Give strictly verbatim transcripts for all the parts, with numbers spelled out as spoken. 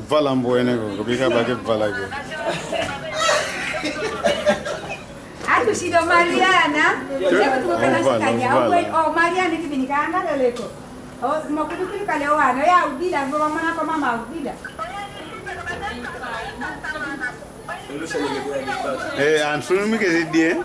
Vala mbwene ko, kubika bake vala ke. Atu sido Mariana, sema tuko kana sikanya, o Mariana kibini kanga leleko. O, makubikuli kale o wana, ya ubila, ngo mama na kwa mama ubila. Eh, ansunu mi ke zidie.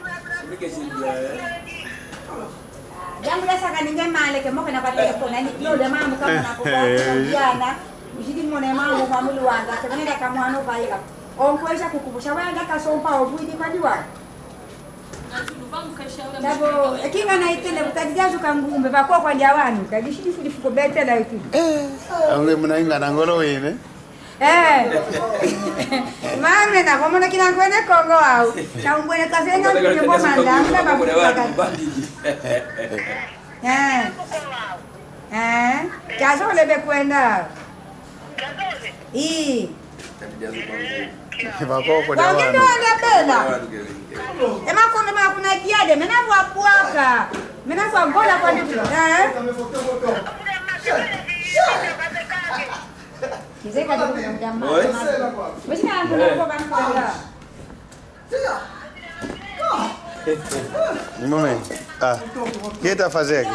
Diambu dia saka ninge male ke moke na kwa telefone, ni, no, de mamu kama na kwa kwa kwa jana. Ujidi mone mamu kwa mulu wanga, ke mene da kamwano vaika. Onkweza kukubusha, wenda kasompa, obwidi kwa diwa. Dabo, e kinga na itele, butadi diazu kangumbe, bakoko ndia wanu, kagishidi fudi fuko betela itu. Eh, ange muna inga na ngolo wene. Eh. Mame na, kwa mona kina kwene Kongo au. Na umbwene kazenga, kwenye kwa manda, munda bakutaka. Eh. Eh. Kiazo lebe kwenda. Ii. Bakoko dia wanu. Wangendo wanda bela. Ema kondo ma kuna diade, mena vwa bwaka. Mena vwa gola kwa nitula. Eh? Kizeka tu kudama. Oi? Wesi na kuna kwa kwa kwa. Ni mome. Ah. Keta fazeke.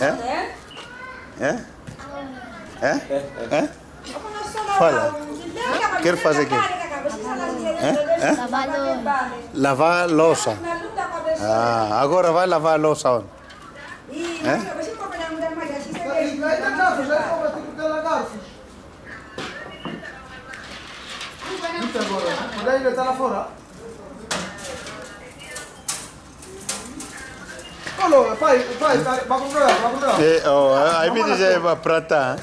Eh? Eh? Eh? Eh? Fala. Quer fazer quê? Hã? Hã? Lavar louça. Lavar louça. Ah, agora vai lavar louça onde? Hã? Agora, podem deitar lá fora. Alô, pai, pai, pai, vai comprar, vai comprar. Eh, oh, aí me diz aí, vai pra tá.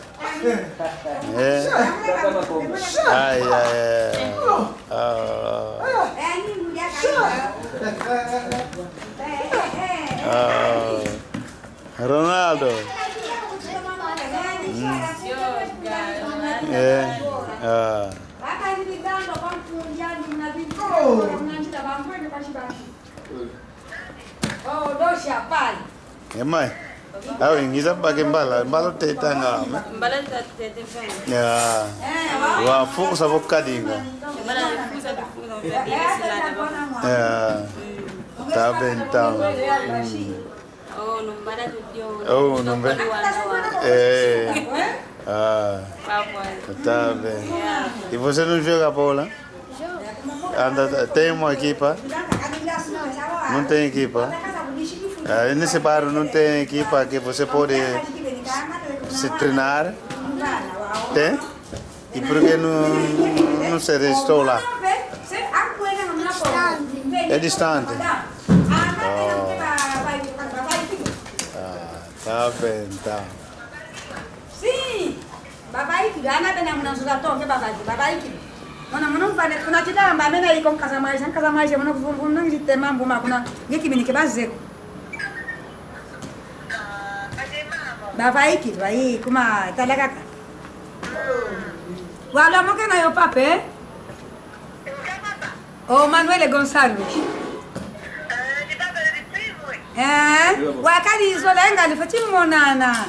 Eh. Ai, ai, ai. Ah. Ah. Ronaldo. Mm. Eh. Ah. Ema. Awe, ngiza bake mbala, mbala tetanga, ame. Mbala tetete fe. Ya. Wa fuku sa bokadinga. Mbala fuku sa fuku sa. Ya. Tá bem, então. Mm. Oh, numbe. Eh. Ah. Tá bem. E você não joga bola? Anda, tem uma equipa? Não tem equipa? Ah, nesse bairro não tem equipa que você pode se treinar? Tem? E por que não, não se registrou lá? É distante? Oh. Ah, tá bem, então. Sim. Bavaiki, ana bena muna nzuza tonge bavaiki, bavaiki. Muna, muna mvane, kuna chilamba, mena iko nkaza maisha, nkaza maisha, muna kuvumvu, muna ngite mambu ma kuna, ngiki minike bazeko. Bavaiki, vai, kuma, talakaka. Wala moke na yo pape? O Manuel Gonçalves. Eh, wakali zola enga lifati monana.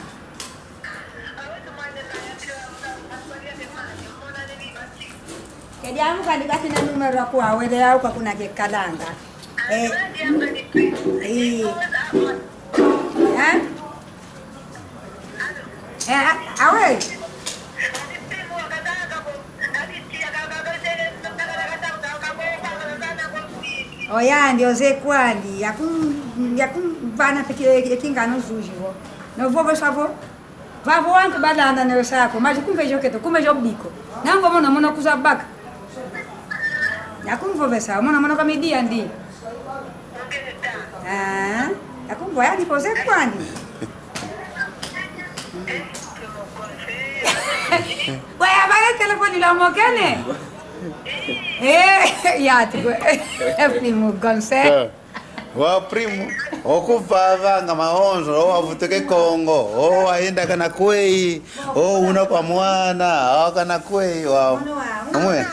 Kedi amu kandi kati na numero kwa wele yau kwa kuna kekalanga. Eh. Eh. Eh? Eh, a-, awe. Oyandi, oze kwandi, yakum-, yakumvana peke e-, ekingano zuzi vo. No vo, vo savo. Vavo wantu balanda ne osako, mazi kumvejo keto, kumvejo biko. Nango mono, mono kuza baka. Yakumvovesa, mono, mono kamidia ndi. Ah, yakumvo yandi koze kwandi. Waya bale telefoni la mokene. Eh, ya tuko. Primo Gonçalves. Wa primo, okuvavanga maonzo, o wavutuke Kongo, o waenda kana kwei, o una kwa mwana, o kana kwei, wa. Amwe.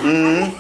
Mm.